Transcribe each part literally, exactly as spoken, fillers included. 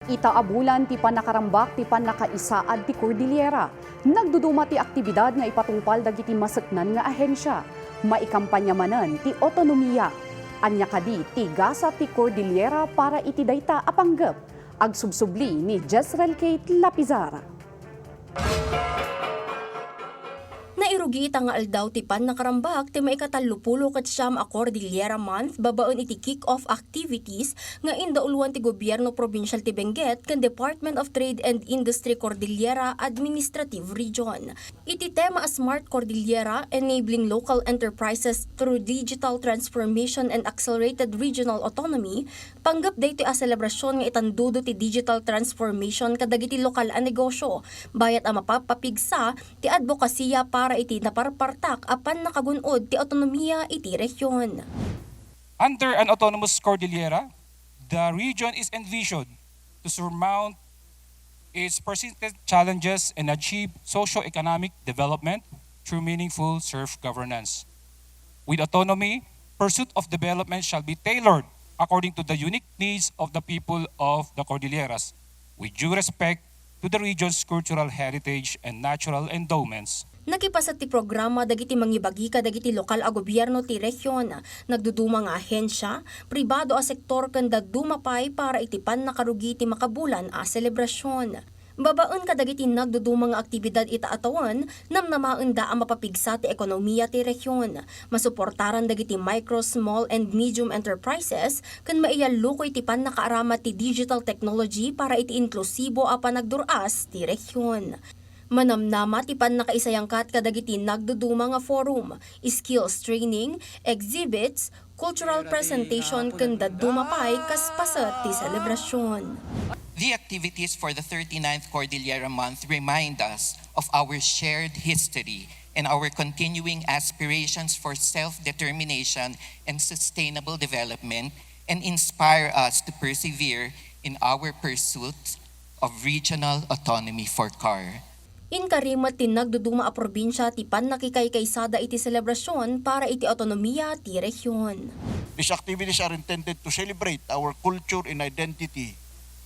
Ita a bulan ti pannakarambak ti pannakaisaad ti Cordillera, nagduduma ti aktibidad nga ipatungpal dagiti maseknan nga ahensya. Maikampanya manen ti otonomiya. Ania kadi ti gasat ti Cordillera para iti dayta a panggep? Agsubsubli ni Jezreel Kate Lapizar. Nairugi ita nga aldaw ti pannakarambak ti maikatallopulo ket siam a Cordillera Month babaen iti kick-off activities nga indauluan ti Gobierno Probinsial ti Benguet ken Department of Trade and Industry Cordillera Administrative Region. Iti tema a Smart Cordillera, Enabling Local Enterprises Through Digital Transformation and Accelerated Regional Autonomy, panggep daytoy a selebrasion nga itandudo ti digital transformation kadagiti lokal a negosyo, bayat a mapapapigsa ti adbokasiya para iti naparpartak a pannakagun-od ti autonomiya iti rehion. Under an autonomous Cordillera, the region is envisioned to surmount its persistent challenges and achieve socio-economic development through meaningful self-governance. With autonomy, pursuit of development shall be tailored according to the unique needs of the people of the Cordilleras, with due respect to the region's cultural heritage and natural endowments. Nakipaset ti programa dagiti mangibagi kadagiti lokal a gobierno ti rehion, nagduduma nga ahensya, pribado a sektor ken dadduma pay para iti pannakarugi ti makabulan a selebrasion. Babaen kadagiti nagduduma nga aktibidad ita a tawen, namnamaenda a mapapigsa ti ekonomiya ti rehion. Masuportaran dagiti micro, small, and medium enterprises ken maiyallukoy ti pannakaaramat ti digital technology para iti inklusibo a panagdur-as ti rehion. Manamnama ti pannakaisayangkat kadagiti nagduduma nga forum, skills training, exhibits, cultural presentation ken dadduma pay kas paset ti selebrasion. The activities for the thirty-ninth Cordillera Month remind us of our shared history and our continuing aspirations for self-determination and sustainable development, and inspire us to persevere in our pursuit of regional autonomy for CAR. Inkari met ti nagduduma a probinsia ti pannakikaykaysada iti selebrasion para iti autonomiya ti rehion. These activities are intended to celebrate our culture and identity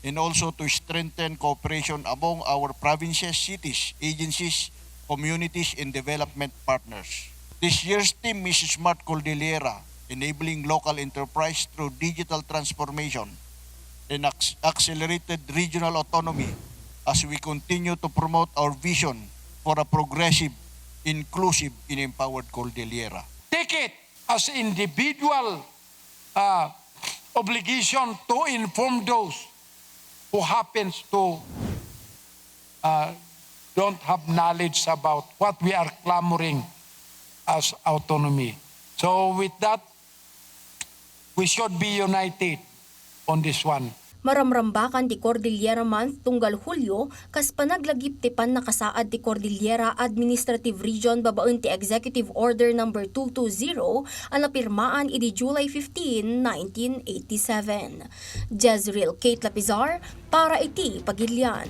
and also to strengthen cooperation among our provinces, cities, agencies, communities, and development partners. This year's theme is Smart Cordillera, Enabling Local Enterprise Through Digital Transformation and acc-, Accelerated Regional Autonomy as we continue to promote our vision for a progressive, inclusive, and empowered Cordillera. Take it as individual, uh, obligation to inform those who happens to, uh, don't have knowledge about what we are clamoring as autonomy. So with that, we should be united on this one. Maramrambakan ti Cordillera Month tunggal Hulio kas panaglagip ti pannakasaad ti Cordillera Administrative Region babaen ti Executive Order Number two two zero a napirmaan idi July fifteen, nineteen eighty-seven. Jezreel Kate Lapizar para iti Pagilian.